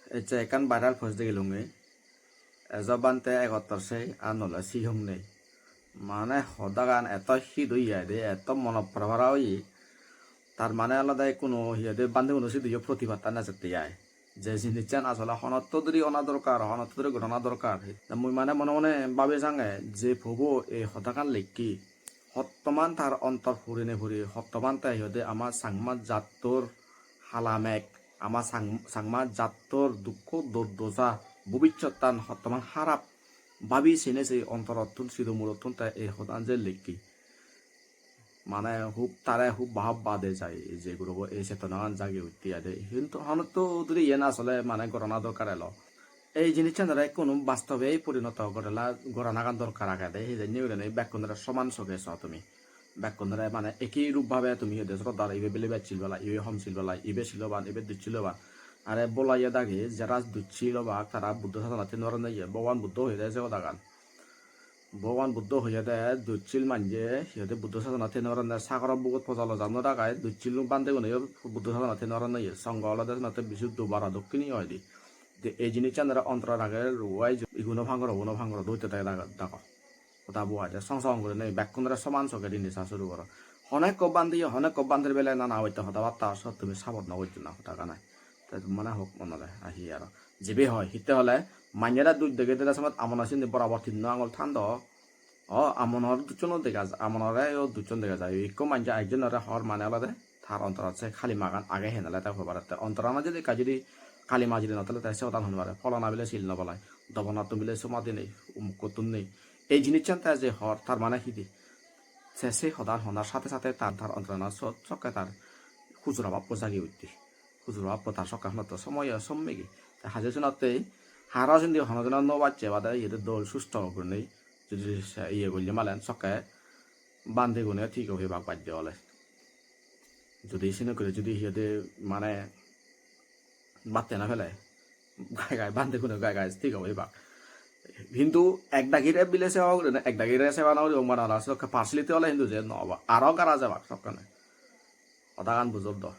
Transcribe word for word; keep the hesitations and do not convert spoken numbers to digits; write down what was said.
Ecche ekkan viral post degilunge. Ejo bhante egottor sei, ar nole siyong nei. Mane hodagan eto hit oye de, eto monot pora pora oye. Tar mane olode ekkuno hi hoide bhante guno sidu yo protibad tan ejette ai. Je jinissan asole honotto duri ona dorkar, honotto duri gorana dorkar. Te mui mane mone mone babi sange je pobo ei hodagan lekki, hottoman tar ontor purine puri, hottoman te hi hoide ama Changma jattor hala meg, ama Chang-, Changma jattor dukko durdosa, bobissottan hottoman harap babi sine se ontorottun, sidu murottun te ei hodan je lekki. Mane hub tare hub bahab bade jai, je gurobo ei chetona gan jagi utte ade. Hintu honotto duri iyen asole mane gorana dorkar elo. Ei jinissanore ekkunu bastobe porinoto gorela, goranagan dorkar agede, hijeni gurinei bekkunore soman soge so tumi. Bekkunore mane eki rup bhabe tumi hi hoide srodar, ibe bile bej sil belai, ibe hom sil belai, ibe siloban, ibe duj siloban. Are bolaye dagi jara duj sil obak, tara Buddho sadonat thin no paronney ye. Bhogoban Buddho hoide se hodagan. Bhogoban Buddho hoyede duj sil manje, hi hoide Buddho sadonat thin no paronney, sagoro bugot pojalo jam no ragai, duj sil bhante guneyo Buddho sadonat thin no paronney ye. Songho olode senotte bisuddho bara dokkini hoide. Te ei jinissanore ontorot rage, ruo ai iguno pangoro, uguno pangoro, doitte dage dago. Hoda bo aje song song gurinei bekkunore soman soge rini sa suru goro. Honekko bhante, honekko bhanter bele nana oitte hoda batta, sot tumi sabot no gojjona hoda ganai. Te mane hok monore, ahi aro. Jibe hoi, hitte hole, manjere duj dege dede somot amona sindi borabor tinno angol thando. O, amonor ducchono dega ja-, amonore o ducchon dega jai. Ikko manje ekjonore hor mane olode tar ontorot se kalimagan age henele te hoi pare. Te ontorano jodi ekka jodi kalima jodi no thele te se hodan hoi pare. Pholona bile sil no bolai. Dobonattun bile somadhi nei, umukkottun nei. Ei jinissan te je hor, tar mane hidi? Se, se hodan honar sathe sathe tar, tar ontorano so-, sokke tar hujura bappo jagi utti. Hujura bappo tar sokke honoto somoyo sommegi. Te haje sunatte haro sindi hono jona no bacche bade iyede dol susto gurinei jodi se iye golle malen sokke bhante gune thik oye bak bajje ole. Jodi sene guri jodi hi hoide mane batte na pele, gai gai bhante gune gai gai thik oye bak. Hintu ek dagire bile seba guri, ek dagire seba no guri, mane aro sokke partiality ole hintu je no obo, aro gara jebak sokkene. Hodagan bujor do.